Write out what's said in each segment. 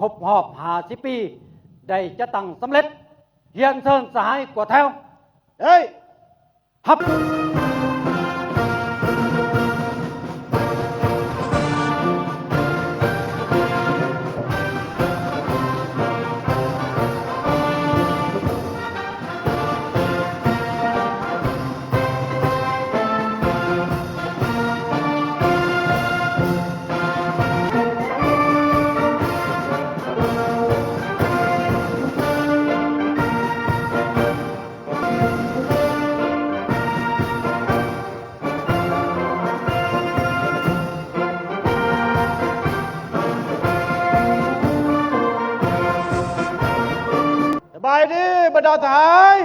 ຄົບຮອບຫ້າສິບປີ ໄດ້ຈັດຕັ້ງສຳເລັດ. ຮຽນເຊີນສະຫາຍກວດແຖວ. ເອີຍ! ຮັບ! ສະບາຍດີບັນດາສະຫາຍ.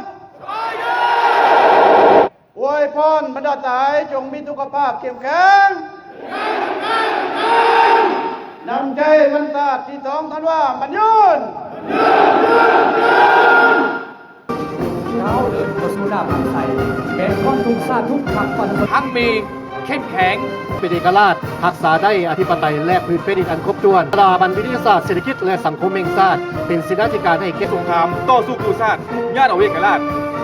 ອວຍພອນບັນດາສະຫາຍ ຈົ່ງມີສຸຂະພາບເຂັ້ມແຂງ. ນ້ຳໃຈວັນຊາດທີສອງທັນວາໝັ້ນຍືນ. ກ້າວເດີນເຂົ້າສູ່ໜ້າພັກໄທ ແບກຄວາມທຸກຊາດທຸກພັກປັນ ພັກມີ ເຂັ້ມແຂງ ເປັນເອກະລາດ, ຮັກສາໄດ້ອະທິປະໄຕ ແລະ ພື້ນແຜ່ນດິນອັນຄົບຖ້ວນ. ສະຖາບັນວິທະຍາສາດເສດຖະກິດ ແລະ ສັງຄົມແຫ່ງຊາດ ເປັນເສນາທິການໃຫ້ແກ່ສົງຄາມຕໍ່ສູ້ກູ້ຊາດ, ຍາດເອົາເອກະລາດ.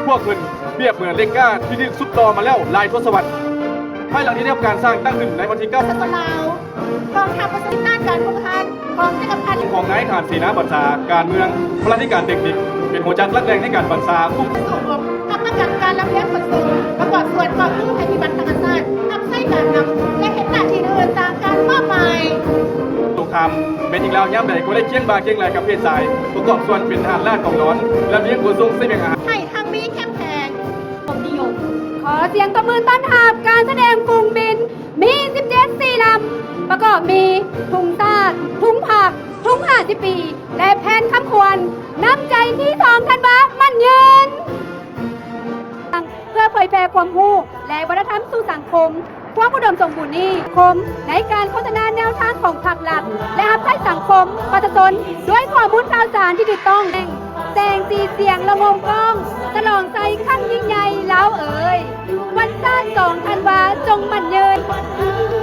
ພວກເພິ່ນປຽບເໝືອນເຫຼັກກ້າທີ່ຖືກຊຸບຕໍ່ມາແລ້ວຫຼາຍທົດສະວັດ. ພາຍຫຼັງທີ່ໄດ້ຮັບການສ້າງຕັ້ງຂຶ້ນໃນວັນທີເກົ້າ ສະກົດລາວ, ກອງທັບປະສົມຕິດຕ້ານການຮຸກຮານຂອງຈັກກະພັດ ຂອງນາຍທະຫານເສນາບັນຊາ, ການເມືອງ, ພະລາທິການເຕັກນິກ ເປັນຫົວຈັກຫຼັກແຫຼ່ງໃນການບັນຊາ. ຜູ້ປະກອບການລຳລຽງຂົນສົ່ງ ປະກອບສ່ວນຕໍ່ສູ້ໄພພິບັດທຳມະຊາດ, ຮັບໃຊ້ການນຳ ແລະ ເຮັດໜ້າທີ່ອື່ນຕາມການມອບໝາຍ. ສົງຄາມແມ່ຍິງລາວຍາມໃດກໍໄດ້ຄຽງບ່າຄຽງໄຫຼ່ກັບເພດຊາຍ, ປະກອບສ່ວນເປັນທະຫານລາດກອງຫຼອນ, ລຳລຽງຂົນສົ່ງ, ສະບຽງອາຫານ. ໃຫ້ຮັ່ງມີເຂັ້ມແຂງ. ສົມນິຍົມ. ຂໍສຽງຕົບມືຕ້ອນຮັບການສະແດງຝູງບິນ ມີສິບເຈັດສີ່ລຳ, ປະກອບມີ ທຸງຊາດ, ທຸງພັກ, ທຸງຫ້າສິບປີ ແລະ ແຜ່ນຄຳຂວັນ ນ້ຳໃຈທີສອງທັນວາໝັ້ນຍືນ. ເພື່ອເຜີຍແຜ່ຄວາມຮູ້ ແລະ ວັດທະນະທຳສູ່ສັງຄົມ, ຄວາມອຸດົມສົມບູນນີ້ ຄົມໃນການໂຄສະນາແນວທາງຂອງພັກລັດ ແລະ ຮັບໃຊ້ສັງຄົມປະຊາຊົນ ດ້ວຍຂໍ້ມູນຂ່າວສານທີ່ຖືກຕ້ອງ. ແສງສີສຽງລະງົມກ້ອງ ສະຫຼອງໄຊຄັ້ງຍິ່ງໃຫຍ່ລາວເອີຍ, ວັນຊາດສອງທັນວາ ຈົ່ງໝັ້ນຍືນ.